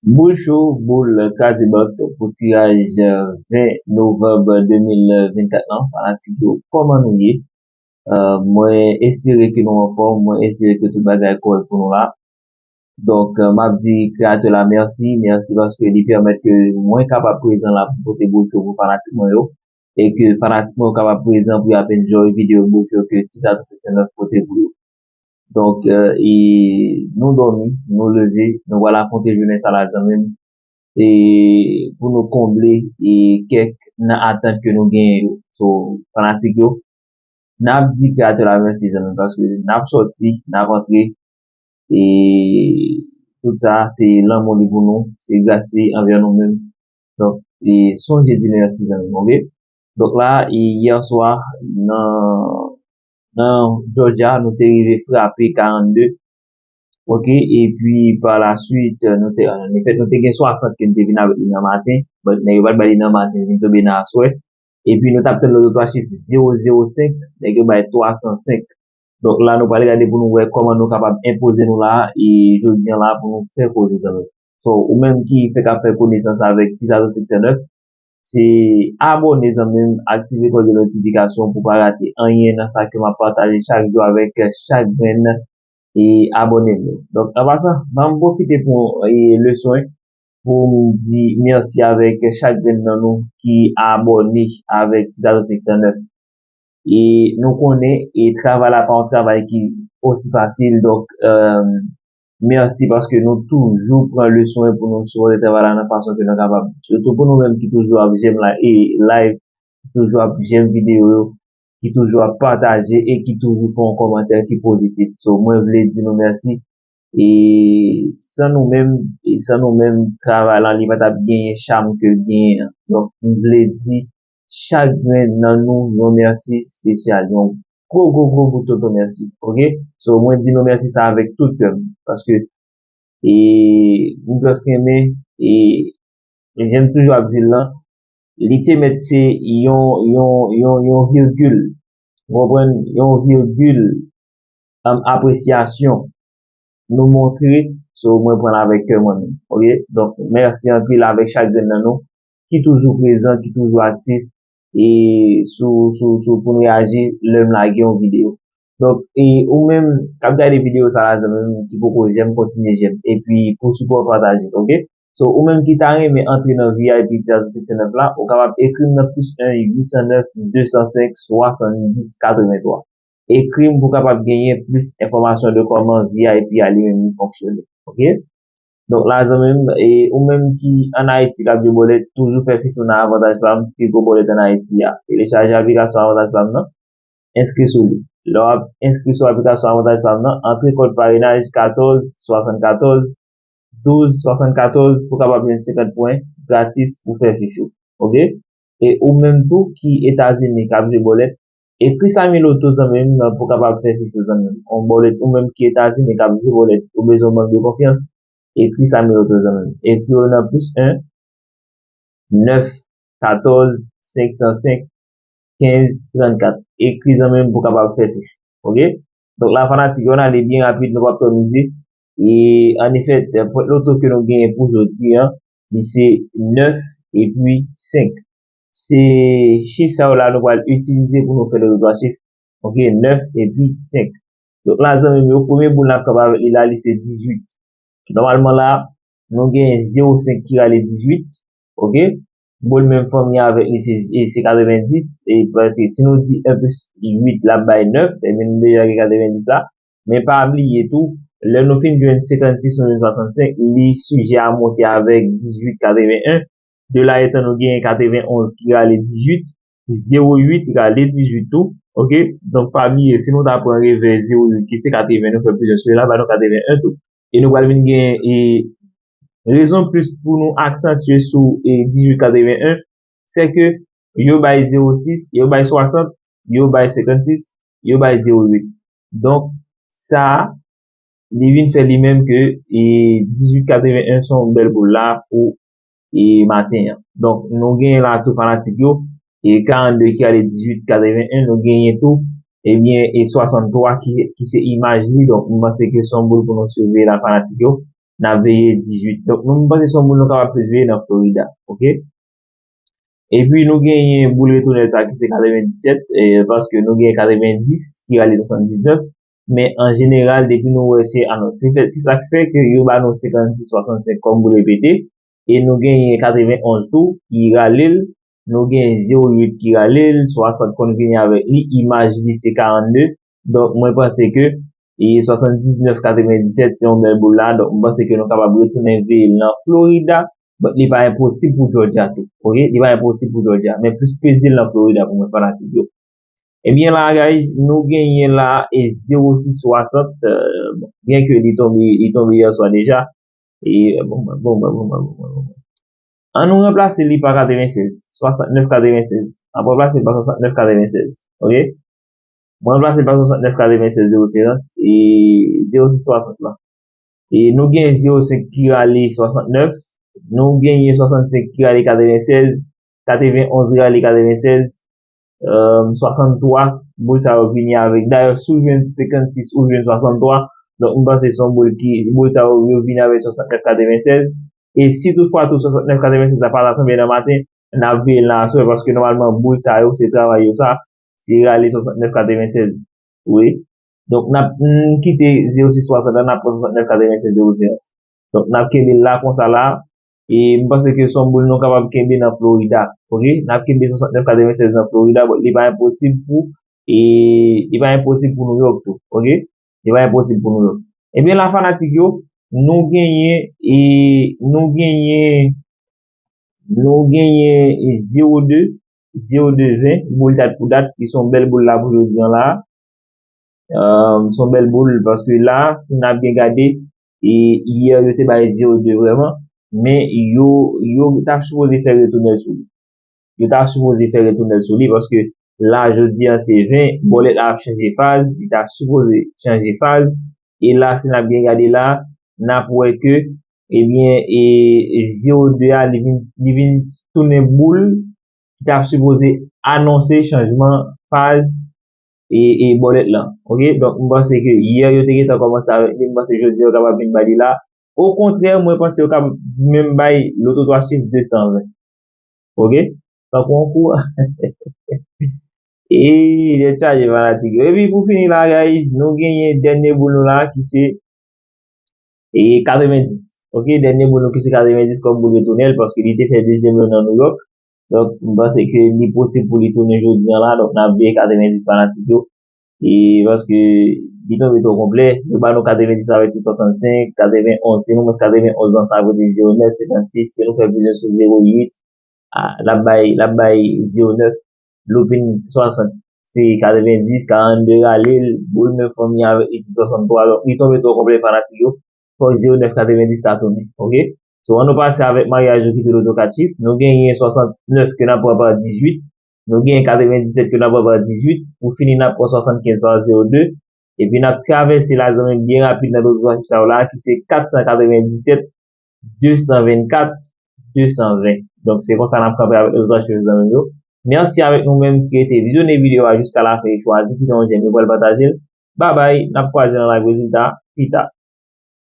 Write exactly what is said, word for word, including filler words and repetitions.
Boul cho, boul kraze bank pou tiraj ven novanm de mil vennkat lan. Fanatik yo, kòman nou ye? Mwen espere ke nou anfòm, mwen espere ke tout bagay kòrèk pou nou la. Donk, m ap di kreyatè la mèsi, mèsi paske li pèmèt ke mwen kapab prezan la pou pote boul cho pou fanatik mwen yo, e ke fanatik mwen yo kapab prezan pou y ap enjoy videyo boul cho ke Titato Sixty Nine pote pou yo. Donk, e nou dòmi, nou leve, nou pral afwonte jounen sa la zanmi m, e pou nou konble e kèk nan atant ke nou genyen yo. So, fanatik yo, n ap di kreyatè la mèsi zanmi m, paske n ap sòti, n ap antre, e tout sa se lanmou li pou nou, se gras li anvè nou menm. Donk, e sonje di mèsi zanmi m, oke? Donk la, e yè swa, nan, nan Georgia, nou te rive frape karannde. Oke, epi pa la swit, nou te, anfèt, nou te gen swasant ke n te vin avèk li nan maten. But nèg yo pa t bay li nan maten, li vin tonbe nan aswè. Epi nou t ap tann lòt twa chif zewo zewo senk, nèg yo bay twa san senk. Donk la, nou pral gade pou nou wè kòman nou kapab enpoze nou la, e jodi an la, pou nou fè koze zanmi m. So, ou menm ki fèk ap fè konesans avèk Titato Sixty Nine, se abòne zanmi m, aktive klòch de notifikasyon pou pa rate anyen nan sa ke m ap pataje chak jou avèk chak grenn e abòne m yo. Donk, an pasan, ban m pwofite pou e leson, pou m di mèsi avèk chak grenn nan nou ki abòne avèk Titato Sixty Nine. E nou konnen, e travay la pa yon travay ki osi fasil, donk, e, mèsi paske nou toujou pran leson pou nou sipòte travay la nan fason ke nou kapab. Sitou pou nou menm ki toujou ap j'aime la, e live, ki toujou ap j'aime videyo yo, ki toujou ap pataje e ki toujou fè yon kòmantè ki pozitif. So, mwen vle di nou mèsi. E san nou menm, e san nou menm, travay la, li pa t ap genyen cham ke l genyen an. Donk, m vle di chak grenn nan nou yon mèsi espesyal, yon gwo, gwo, gwo bout tonton mèsi. Oke? So, mwen di nou mèsi sa avèk tout kè m, paske, e, m just renmen, e, e jan m toujou ap di l lan, li te mèt se yon, yon, yon, yon virgil, ou konprann, yon virgil, um, apresyasyon nou montre, so mwen pran l avèk kè mwen menm, oke? Donk, mèsi anpil avèk chak grenn nan nou ki toujou prezan, ki toujou aktif, e sou, sou, sou pou n reyaji lè m lage yon videyo. Donk, e ou menm k ap gade videyo sa la, zanmi m ki poko j'aime, kontinye j'aime. Epi pou sipò, pataje, oke? So, ou menm ki ta renmen antre nan V I P Titato Sixty Nine la, ou kapab ekri m nan plis en uit san nèf de san senk swasanndis katrevenntwa. Ekri m pou w kapab genyen plis enfòmasyon de kòman V I P a li menm li fonksyone. Oke? Donk la, zanmi m, e ou menm ki ann Ayiti k ap jwe bòlèt, toujou fè fifi w nan Avantaj Pam, pi gwo bòlèt ann Ayiti a. Telechaje aplikasyon Avantaj Pam nan, enskri sou li. Lè w ap enskri sou aplikasyon Avantaj Pam nan, antre kòd parenaj katòz swasannkatòz douz swasannkatòz pou w kapab jwenn senkant pwen gratis pou fè fifi w. Oke? E ou menm tou ki Etazini k ap jwe bòlèt, ekri Samy Loto zanmi m pou w kapab fè fifi w zanmi m. Yon bòlèt ou menm ki Etazini k ap jwe bòlèt, ou bezwen yon bank de konfyans, ekri Samy Loto zanmi m. Ekri yo nan plis en nèf katòz senk san senk kenz trannkat. Ekri zanmi m pou w kapab fè fifi w. Oke? Donk la, fanatik yo, ann ale byen rapid, nou p ap twò mize. E an efè, pwen loto ke nou genyen pou jodi a, li se nèf epi senk. Se chif sa yo la nou pral itilize pou nou fè lòt twa chif. Oke, nèf epi senk. Donk la, zanmi m yo, premye boul n ap kanpe avèk li la, li se dizuit. Nòmalman la, nou gen zewo senk ki rale dizuit, oke? Boul menm fanmi avèk li se, e, se katrevendis, e paske si nou di en plis uit, l ap bay nèf, ebyen nou deja gen katrevendis la. Men pa bliye tou, lè nou fin jwenn senkannsis, nou jwenn swasannsenk, li sijè a monte avèk dizuit katreven en. De la etan nou genyen katrevenonz ki rale dizuit, zewo uit rale dizuit tou. Oke? Donk, pa bliye, si nou ta pran revè zewo uit ki se katreven, nou fè plizyè sou la, ba nou katreven en tou. E nou pral vin gen, e, rezon plis pou nou aksantye sou, e, dizuit katreven en, se ke yo bay zewo sis, yo bay swasant, yo bay senkannsis, yo bay zewo uit. Donk, sa a, li vin fè li menm ke, e, dizuit katreven en se yon bèl boul la pou, e, maten an. Donk, nou genyen la tou fanatik yo, e, karannde ki ale dizuit katreven en, nou genyen tou, ebyen, e, swasanntwa ki, ki se imaj li. Donk, mwen panse ke se yon boul pou nou siveye la fanatik yo. n ap veye dizuit. Donk, nou, m panse se yon boul nou kapab plis veye nan Florida, oke? Epi, nou genyen boul retounèl sa ki se katrevendisèt, e, paske nou genyen katrevendis ki rale swasanndiznèf, men an jeneral, depi nou wè se, alò, se fè, se sa k fè ke yo ba nou senkannsis swasannsenk kòm boul repete, e nou genyen katrevenonz tou ki rale l, nou gen zewo uit ki rale l, swasant konn vini avèk li, imaj li se karannde. Donk, mwen panse ke e swasanndiznèf katrevendisèt se yon bèl boul la. Donk, mwen panse ke nou kapab retounen veye l nan Florida. But li pa enposib pou Georgia tou. Oke? Li pa enposib pou Georgia. Men plis peze l nan Florida pou mwen, fanatik yo. Ebyen la, guys, nou genyen la e zewo sis swasant, euh, bon, byen ke li tonbe, li tonbe yè swa deja. E, bon, bon, bon, bon, bon, bon, bon, bon. An nou ranplase li pa katrevensèz, swasantnèf katrevensèz. An ranplase li pa swasantnèf katrevensèz, oke? Mwen ranplase li pa swasantnèf katrevensèz de referans e zewo sis swasant la. E nou gen zewo senk ki rale swasantnèf, nou genyen swasannsenk ki rale katrevensèz, katrevenonz ki rale katrevensèz, euh, swasanntwa, boul sa yo vini avèk. Dayè, si w jwenn senkannsis, ou jwenn swasanntwa. Donk, m panse se yon boul ki, boul sa yo, yo vini avèk swasantnèf katrevensèz. E si toutfwa tou swasantnèf katrevensèz la pa ta tonbe nan maten, n ap veye l nan aswè, paske nòmalman boul sa yo, se travay yo sa, se rale swasantnèf katrevensèz. Wi. Donk, n ap, n kite zewo sis swasant la, n ap pran swasantnèf katrevensèz de referans. Donk, n ap kenbe l la konsa la. E m panse ke se yon boul nou kapab kenbe nan Florida. Oke? N ap kenbe swasantnèf katrevensèz nan Florida, but li pa enposib pou, e li pa enposib pou New York tou. Oke? Li pa enposib pou New York. Ebyen la, fanatik yo, nou genyen, e nou genyen, nou genyen, e zewo de, zewo de ven, boul dat pou dat, ki se yon bèl boul la pou jodi an la. Euh, se yon bèl boul, paske la, si n ap byen gade, e yè yo te bay zewo de vrèman, men yo, yo ta sipoze fè retounèl sou li. Yo ta sipoze fè retounèl sou li, paske la, jodi an, se ven, bòlèt la ap chanje faz, li ta sipoze chanje faz, e la, si n ap byen gade la, n ap wè ke, ebyen, e, e zewo de a, li vin, li vin tounen boul ki ta sipoze anonse chanjman faz e, e bòlèt lan. Oke? Donk, m panse ke yè yo te gentan kòmanse avèk li, m panse jodi yo kapab vin bay li la. Okontrè, mwen panse yo kapab menm bay loto twa chif de san ven. Oke? Tankou yon kou. E, tèt chaje fanatik yo. Epi pou fini la, guys, nou genyen dènye boul nou la ki se e katrevendis. Oke, dènye boul nou ki se katrevendis kòm boul retounèl, paske li te fè dezyèm yo nan New York. Donk, m panse ke li posib pou li tounen jodi an la. Donk, n ap veye katrevendis fanatik yo. E paske li tonbe twò konplè, yo ba nou katrevendis avèk tou swasannsenk, katrevenonz, si nou mwen katrevenonz lan sa vle di zewo nèf, senkannsis, si nou fè plizyè sou zewo uit, a, l ap bay, l ap bay zewo nèf, loupin swasant, se katrevendis, karannde rale l, boul menm fanmi avèk li se swasanntwa, donk li tonbe twò konplè fanatik yo, fòk zewo nèf katrevendis ta tounen, oke? So, an nou pase avèk maryaj yo ki tou loto kat chif, nou genyen swasantnèf ke n ap pran pa dizuit, nou genyen katrevendisèt ke n ap pran pa dizuit, pou fini n ap pran swasannkenz pa zewo de, epi n ap travèse la zanmi byen rapid nan loto kat chif sa yo la, ki se kat san katrevendisèt, de san vennkat, de san ven. Donk, se konsa n ap kanpe avèk loto kat chif zanmi yo. Mèsi avèk nou menm ki rete vizyone videyo a jiska lafen e chwazi kite yon jèm e pral pataje l. Babay, n ap kwaze nan live rezilta pita.